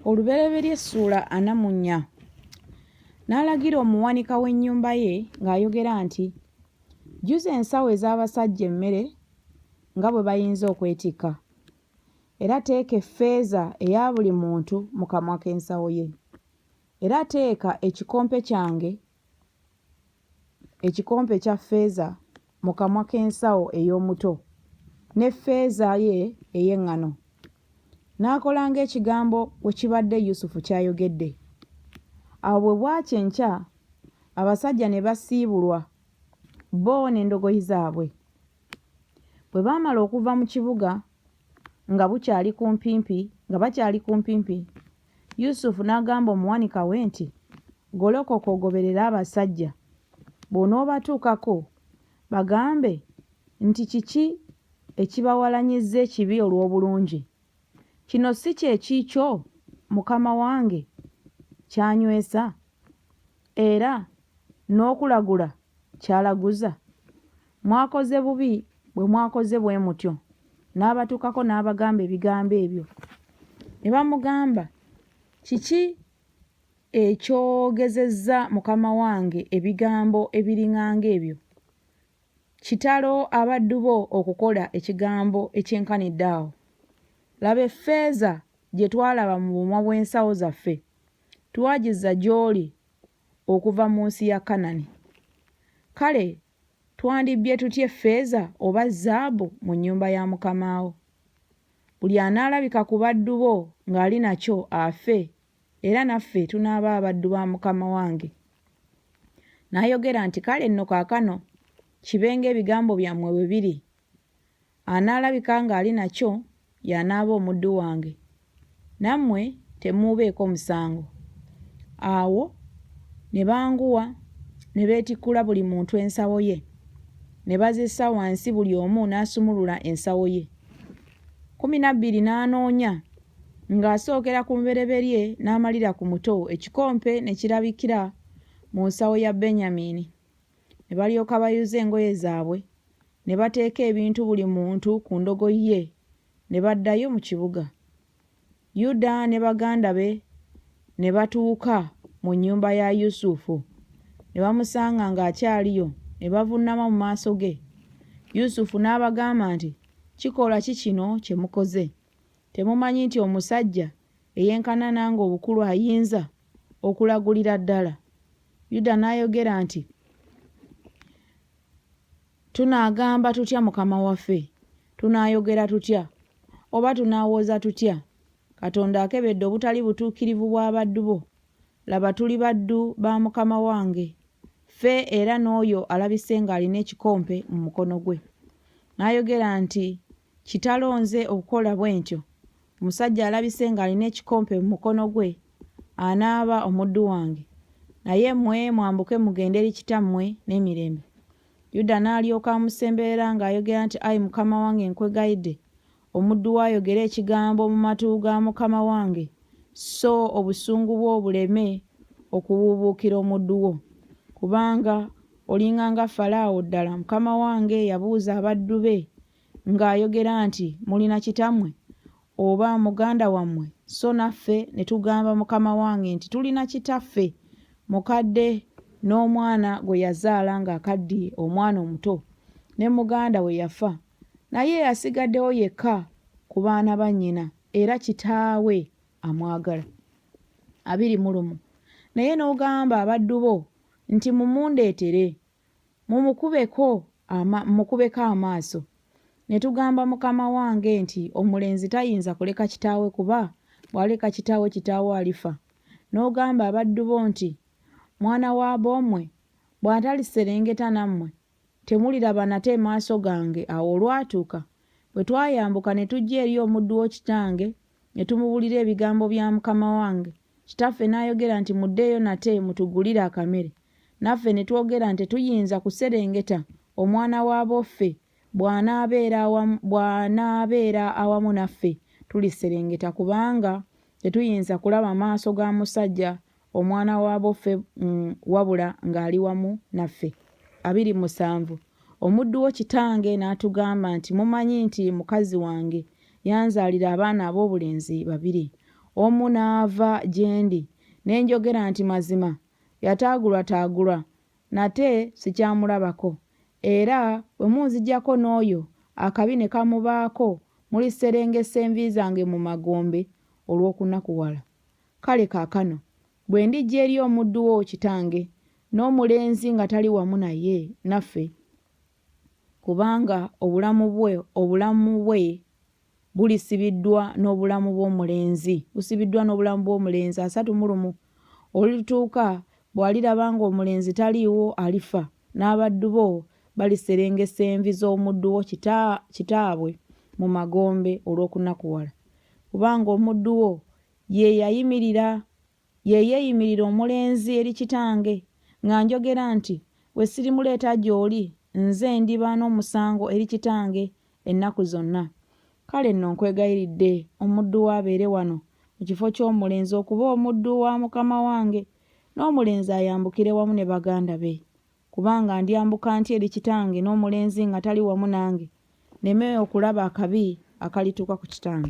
Olubereberye essuula 44. N'alagira omuwanika w'ennyumba ye ng'ayogera nti, Jjuza ensawo ez'abasajja emmere nga bwe bayinza okwetikka, era teeka effeeza eya buli muntu mu kamwa k'ensawo ye, era teeka ekikompe kyange ekikompe ekya ffeeza mu kamwa k'ensawo ey'omuto, ne ffeeza ye ey'eŋŋano. N'akola ng'ekigambo bwe kibadde Yusufu ky'ayogedde. Awo bwe bwakya enkya, abasajja ne basiibulwa, bo n'endogoyi zaabwe. Bwe baamala okuva mu kibuga nga bukyali kumpimpi, nga bakyali kumpimpi, Yusufu n'agamba omuwanika we nti, Golokoka ogoberere abasajja. Bw'onoobatuukako, bagambe nti kiki ekibawalanyizza ekibi olw'obulungi? Kino si kye kikyo mukama wange ky'anywesa, era n'okulagula ky'alaguza? Mwakoze bubi bwe mwakoze bwe mutyo. N'abatuukako n'abagamba ebigambo ebyo. Ne bamugamba, Kiki ekyogezezza mukama wange ebigambo ebiringanga ebyo? Kitalo abaddu bo okukola ekigambo ekyenkanidde awo! Laba effeeza gye twalaba mu bumwa bw'ensawo zaffe, twagizza gy'oli okuva mu nsi ya Kanani. Kale twandibbye tutya effeeza oba zaabu mu nnyumba ya mukama wo? Buli anaalabika ku baddu bo ng'ali nakyo afe, era naffe tunaaba abaddu ba mukama wange. N'ayogera nti, Kale nno kaakano kibe ng'ebigambo byammwe bwe biri. Anaalabika ng'ali nakyo y'anaaba omuddu wange, nammwe temuubeeko musango. Awo ne banguwa ne beetikkula buli muntu ensawo ye, ne bazissa wansi buli omu n'asumulula ensawo ye. 12 n'anoonya ng'asookera ku mubereberye n'amalira ku muto, ekikompe ne kirabikira mu nsawo ya Benyamini. Ne balyoka bayuza engoye zaabwe, ne bateeka ebintu buli muntu ku ndogoyi ye, ne baddayo mu kibuga. Yuda ne baganda be ne batuuka mu nnyumba ya Yusufu, ne bamusanga ng'akyaliyo, ne bavunnama mu maaso ge. Yusufu n'abagamba nti, Kikolwa ki kino kye mukoze? Temumanyi nti omusajja eyenkana nange obukulu ayinza okulagulira ddala? Yuda n'ayogera nti, Tunaagamba tutya mukama waffe? Tunaayogera tutya? Oba tunaawooza tutya? Katonda akebedde obutali butuukirivu bw'abaddu bo. Laba tuli baddu ba mukama wange, ffe era n'oyo alabise ng'alina ekikompe mu mukono gwe. N'ayogera nti, Kitalo nze okukola bwe ntyo! Omusajja alabise ng'alina ekikompe mu mukono gwe anaaba omuddu wange, naye mmwe mwambuke mugende eri kitammwe n'emirembe. Yuda n'alyoka amusemberera ng'ayogera nti, Ayi mukama wange nkwegayidde, omuddu wo ayogere ekigambo mu matu ga mukama wange, so obusungu bwo buleme okubuubuukira omuddu wo, kubanga olinga nga Falaawo ddala. Mukama wange yabuuza abaddu be ng'ayogera nti, Mulina kitammwe, oba muganda wammwe? So naffe ne tugamba mukama wange nti, Tulina kitaffe mukadde n'omwana gwe yazaala ng'akaddiye, omwana omuto, ne muganda we yafa, naye asigaddewo yekka ku baana ba nnyina, era kitaawe amwagala. 21 naye n'ogamba abaddu bo nti, Mumundeetere, Mumukubeko ama, mumukubeko amaaso. Ne tugamba mukama wange nti, Omulenzi tayinza kuleka kitaawe kuba bw'aleka kitaawe, kitaawe alifa. N'ogamba abaddu bo nti, Mwana wa bommwe bw'ataliserengeta nammwe, temuliraba nate maaso gange. Awo olwatuuka, bwe twayambuka ne tujja eri omuddu wo kitange, ne tumubuulira ebigambo bya mukama wange. Kitaffe n'ayogera nti, Muddeeyo nate mutugulire akamere. Naffe ne twogera nti, Tetuyinza kuserengeta, omwana wa boffe bw'anaabeera awamu, bw'anaabeera awamu naffe, tuliserengeta, kubanga tetuyinza kulaba maaso ga musajja omwana wa boffe wabula ng'ali wamu naffe. 27 omuddu wo kitange n'atugamba nti, Mumanyi nti mukazi wange yanzaalira abaana ab'obulenzi babiri. Omu n'ava gye ndi, ne njogera nti Mazima yataagulwataagulwa, nate sikyamulabako. Era bwe munzigyako n'oyo, akabi ne kamubaako, muliserengesa envi zange mu magombe olw'okunakuwala. Kale kaakano, bwe ndijja eri omuddu wo kitange, n'omulenzi nga tali wamu naye naffe, kubanga obulamu bwe obulamu bwe bulisibiddwa n'obulamu bw'omulenzi busibiddwa n'obulamu bw'omulenzi 31 Olulituuka bw'aliraba ng'omulenzi taliiwo alifa, n'abaddu bo baliserengesa envi z'omuddu wo kita kitaabwe mu magombe olw'okunakuwala, kubanga omuddu wo ye yayimirira Ye yeeyimirira omulenzi eri kitange, nga njogera nti Bwe sirimuleeta gy'oli, nze ndiba n'omusango eri kitange ennaku zonna. Kale nno nkwegayiridde, omuddu wo abeere wano mu kifo ky'omulenzi okuba omuddu wa mukama wange, n'omulenzi ayambukire wamu ne baganda be. Kubanga ndyambuka ntya eri kitange n'omulenzi nga tali wamu nange, nneme okulaba akabi akalituuka ku kitange?